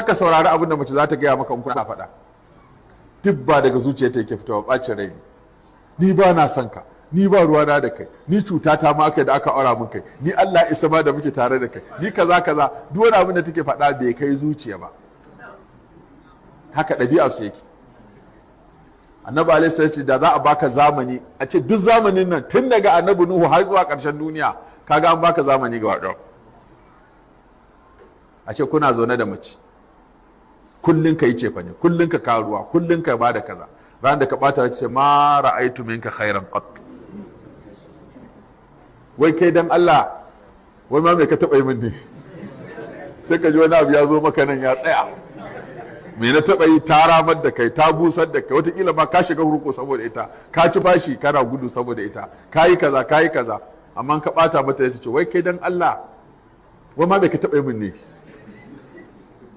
Tsaya ka saurari abin da mace za ta gaya maka in kuna faɗa. Duk ba daga zuciyarta yake fitowa, ɓacin rai ne. Ni ba na son ka, ni ba ruwana da kai, ni cuta ta ma aka da aka aura mun kai, ni Allah isa ma da muke tare da kai, ni kaza kaza. Duk wani abin da take faɗa bai kai zuciya ba. Haka ɗabi'a su yake. Annabi alaihi ce da za a baka zamani, a ce duk zamanin nan tun daga Annabi Nuhu har zuwa ƙarshen duniya, kaga an baka zamani gaba ɗaya, a ce kuna zaune da mace, kullun ka yi cefane, kullun ka kawo ruwa, kullun ka bada kaza, ran da ka bata, ce ma ra'aitu minka khairan qat. Wai kai dan Allah, wai ma me ka taba yi min ne? Sai ka ji wani abu ya zo maka nan ya tsaya. Me na taba yi? Ta ramar da kai, ta busar da kai, watakila ma ka shiga hurko saboda ita, ka ci bashi kana gudu saboda ita, ka yi kaza, ka yi kaza. Amma ka bata mata, ya ce wai kai dan Allah, wai ma me ka taba yi min ne?